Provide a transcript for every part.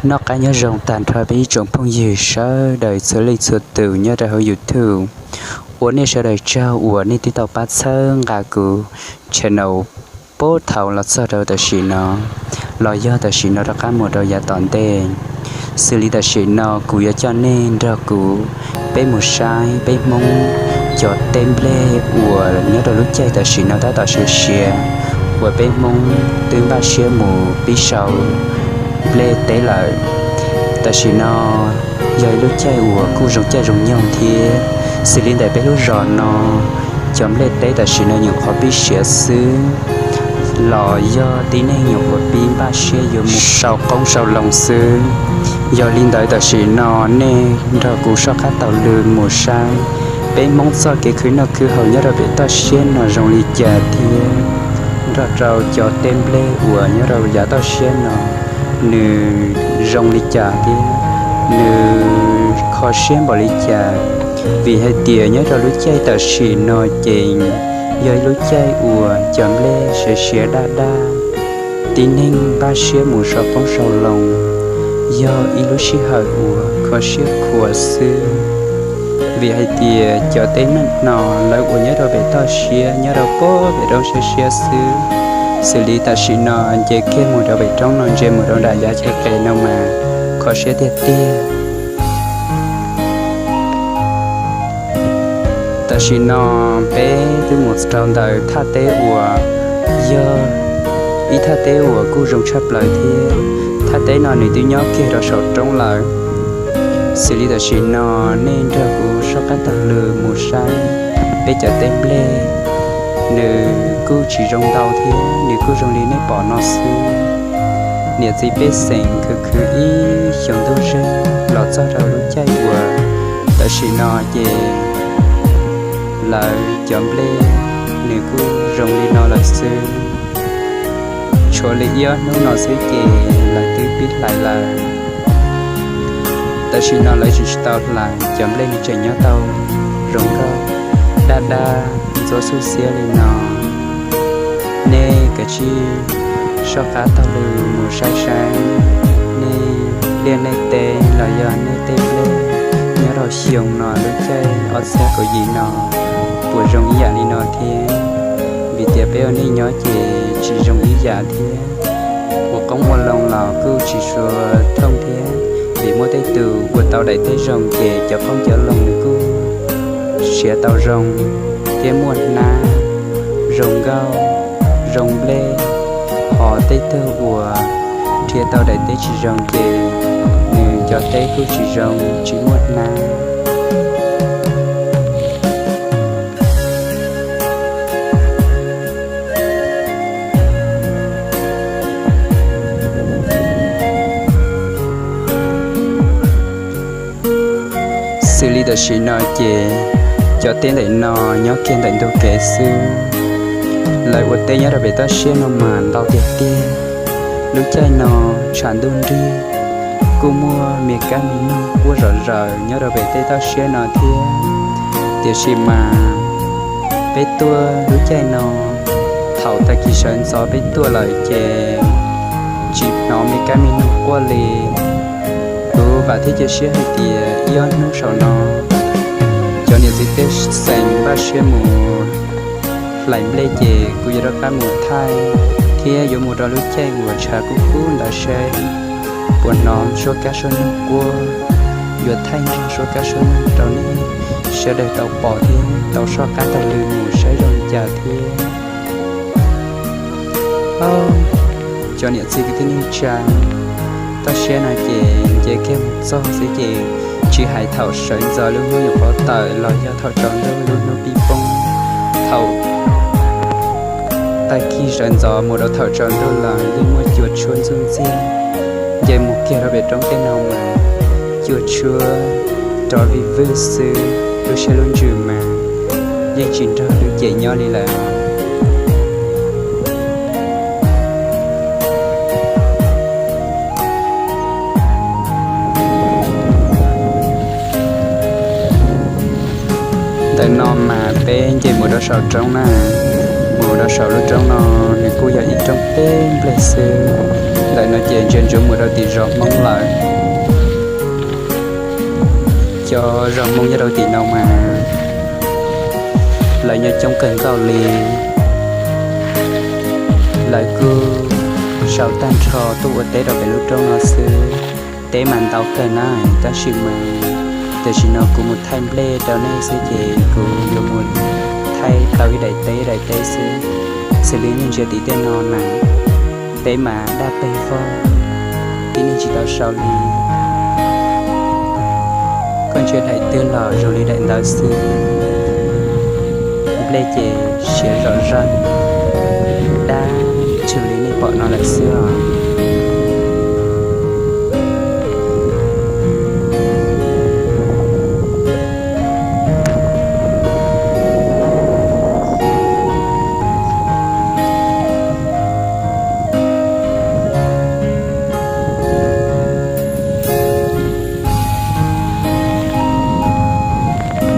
Noj qab nyob zoo tag nrho peb ib tsoom phooj ywg sawv daws txhua leej txhua tus nyob rau hauv YouTube. Ua nej sawv daws tsaug uas nej twb tau pab txhawb nqa kuv channel puag thaum los txog rau tam sim no, los yog tam sim no rov qab mus rau yav tom ntej. Xws li tam sim no kuv yuav coj nej nrog kuv peb mus saib peb Hmoob cov teb nplej uas nyob rau lub caij tam sim no tab tom siav siav, uas peb Hmoob twb npaj siab mus pib sau nplej teb lawm. Tam sim no yog ib lub caij uas kuj zoo caij zoo nyoog thiab. Xws li ntawm peb lub zos no, cov nplej teb tam sim no nyuam qhuav pib siav xwb, los yog tib neeg nyuam qhuav pib npaj siab yuav mus sau qoob sau loo xwb. Yog li ntawd tam sim no nej nrog kuv soj qab taug lw mus saib peb Hmoob txoj kev khwv noj khwv haus nyob rau pem toj siab no zoo li cas thiab nrog rau cov teb nplej uas nyob rau yav toj siab no nws zoo li cas thiab nws kho siab npaum li cas. Vim hais tias nyob rau lub caij tam sim no ces yog ib lub caij uas cov nplej siav siav daj daj, tib neeg npaj siab mus sau qoob sau loo, yog ib lub sij hawm uas kho siab khuav xwb. Vim hais tias cov teb neeg no lawv uas nyob rau pem toj siab nyob rau pem roob siab siab xwb. Xws li tam sim no nce kiag mus rau pem roob no ntsia mus rau nram yav chaw qes no mas kho siab tiag tiag. Tam sim no peb twb mus rau ntawm thaj teb uas yog ib thaj teb uas kuj zoo tshaj plaws thiab. Thaj teb no nws twb nyob kiag rau saum roob lawm. Xws li tam sim no nej nrog kuv soj qab taug lw mus saib peb cov teb nplej, nws kuj tsis zoo ntau thiab nws kuj zoo li nej pom no xwb. Niam txiv pej xeem khwv khwv ib xyoos ntuj zeeg los txog rau lub caij uas tam sim no ces lawv cov nplej nws kuj zoo li no lawm xwb. Tshuav li ib ob hnub no xwb ces lawv twb pib hlais lawm. Tam sim no lawv tsis tau hlais, cov nplej nws tseem nyob tau zoo nkauj daj daj ntxuab xub xiab li no. Nej kav tsij soj qab taug lw mus saib saib nej liaj nej teb los yog nej tej nplej nyob rau xyoo no lub caij ob txhiab kaum yim no puas zoo ib yam li no thiab. Vim tias peb ua neej nyob ces tsis zoo ib yam thiab. Ua qoob ua loo los kuj tsis tshua thooj thiab, vim muaj tej tus ua tau daim teb zoo ces cov qoob cov loo nws kuj siav tau zoo thiab muaj hnab, zoo nkauj, zoo nplej. Ho tej tug uas nrhiav tau daim teb tsis zoo ces nws cov teb kuj tsis zoo tsis muaj hnab. Xws li tam sim no ces cov teb ntawm no nyob kiag ntawm ntug kev xwb. Lawv ua teb nyob rau pem toj siab no mas ntau tiag tiag. Lub caij no tshav ntuj nrig, kuj muaj me kab me noog quaj zom zaws nyob rau pem tej toj siab no thiab. Tiam sis mas peb tuaj lub caij no, thaum tag kis sawv ntxov peb tuaj lawm ces tsis hnov me kab me noog quaj li. Kuv vam thiab cia siab hais tias ib ob hnub saum no cov niam txiv pej xeem npaj siab mus hlais nplej ces kuv yuav rov qab mus thaij thiab yuav mus rau lub caij uas tshav kub kub ntawd seb puas hnov suab kab suab noog quaj. Yuav thaij nrog suab kab suab noog rau nej sawv daws tau pom thiab tau soj qab taug lw mus saib zoo li cas thiab. Cov niam txiv kwv tij neej tsa, toj siab no ces nce kiag mus txog xwb ces tsis hais thaum sawv ntxov lub hnub nyuam qhuav tawm los yog thaum tsaus ntuj lub hnub pib poob, thaum tag kis sawv ntxov mus rau thaum tsaus ntuj los yeej muaj cua tshuab ntxuj ntxiag nce mus kiag rau pem roob tej no mas cua tshuab rov vij vwj xwb, lub siab lub ntsws mas yeej tsis nrog lub cev nyob li lawm. Ntawm no mas peb nce mus rau saum roob na, mus rau saum lub roob no nws kuj yog ib roob teb nplej xwb. Ntawm no ces ntsia ntsoov mus rau tim zos Hmoob lawm. Cov zos Hmoob nyob rau tim no mas lawv nyob coob kawg nkaus li. Lawv kuj sau tag nrho tuaj ua teb rau pem lub roob no xwb. Teb mas ntau kawg na, tab sis mas tam sim no kuv mus thaij nplej rau nej xwb ces kuv yuav mus thaij tau ib daim teb ib daim teb xwb. Xws li nej ntsia tim tej no na, teb mas daj peg vog, tib neeg tsis tau sau li. Koj ntsia daim twg los zoo li daim ntawd xwb. Nplej ces siav zom zaws, daj tshwm li nej pom no lawm xwb os.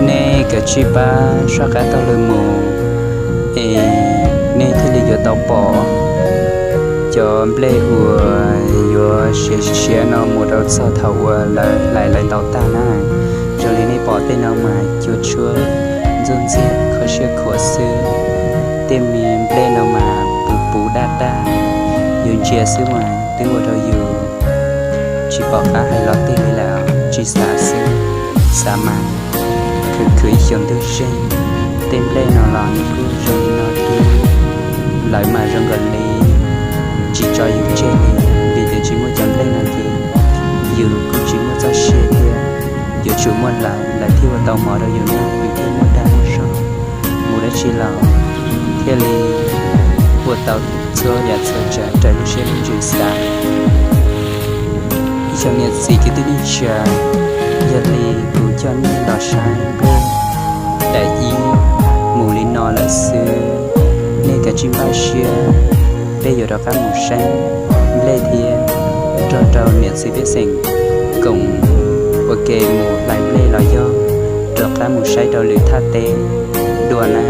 Nej kav tsij pab soj qab taug lw mus es nej thiaj li yuav tau pom cov nplej uas yuav siav siav no mus rau txog thaum uas lawv hlais lawv ntaus tag na. Zoo li nej pom tej no mas cua tshuab ntxuj ntxiag kho siab khuav xwb. Tej me nplej no mas puv puv daj daj, yus ntsia xwb mas twb ua rau yus tsis pom qab hais los twg li lawm, tsis xav xwb, xav mas khwv khwv ib xyoos ntuj zeeg. Tej nplej no los nws kuj zoo li no thiab, lawv mas zoo nkaus li tsis tso yus tseg li. Vim tias tsis muaj cov nplej no ces yus kuj tsis muaj txoj sia thiab, yuav tsum muaj lawv, lawv thiaj ua tau mov rau yus noj, yus thiaj muaj dag muaj zog, mus dab tsi los thiaj li ua tau txhua yam txhua tsav raws lub siab lub ntsws xav. Ib tsoom niam txiv kwv tij neej tsa, yog li kuv coj nej los saib nplej daim ib mus li no lawm xwb. Nej kav tsij npaj siab, peb yuav rov qab mus saib nplej thiab nrog rau niam txiv pej xeem koom ua ke mus hlais nplej los yog rov qab mus saib rau lwm thaj teb dua na.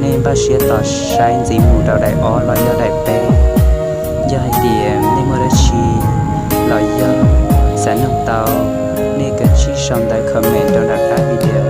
Nej npaj siab tos saib ntxiv mus rau daim ob los yog daim peb. Yog hais tias nej muaj dab tsi los yog xav noog tau, nej kav tsij sau ntawv comment rau nram qab video.